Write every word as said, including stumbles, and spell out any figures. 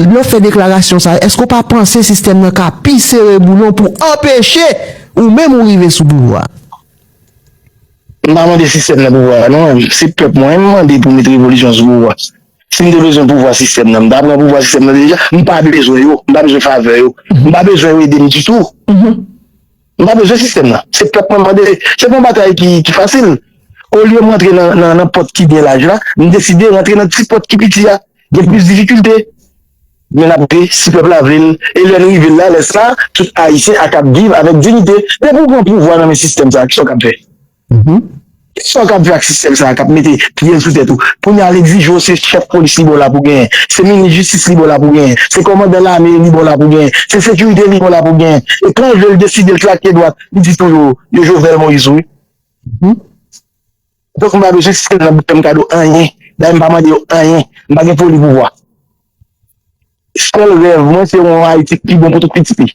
Lè w fè deklarasyon sa yo, èske w pa panse sistèm nan ka pi sere boulon pou anpeche ou menm ou rive sou pouvwa? M pa mande sistèm nan pouvwa non, se pèp mwen m mande pou met revolisyon sou pouvwa. Si m te bezwen pouvwa sistèm nan, m ta pran pouvwa sistèm nan deja. M pa bezwen yo, m pa bezwen favè yo, m pa bezwen yo ede m ditou. M pa bezwen sistèm nan. Se pèp mwen mande. Se pa yon batay ki, ki fasil. Olye m rantre nan, nan, nan pòt ki byen laj la, m deside rantre nan ti pòt ki piti a. Gen plis difikilte. Men n ap vle, si pèp la vle l. E lè n rive la, lè sa, tout Ayisyen a kab viv avèk diyite. Depi w pran pouvwa nan men sistèm sa, kisa w kab fè? Kisa w kab fè ak sistèm sa a k ap mete pye l sou tèt ou? Kounye a, l egzije w se chèf polis li ba w la pou genyen, se minis jistis li ba w la pou genyen, se kòmandan lame li ba w la pou genyen, se sekirite li ba w la pou genyen. E kan l vle l deside l klake dwat, li di tou yo, yo Jovenel Moïse wi. Donk m pa bezwen sistèm nan pou fè m kado anyen. Dayè m pa mande yo anyen. M pa gen foli pouvwa. Sèl rèv mwen se yon Ayiti ki pi bon pou tout pitit li.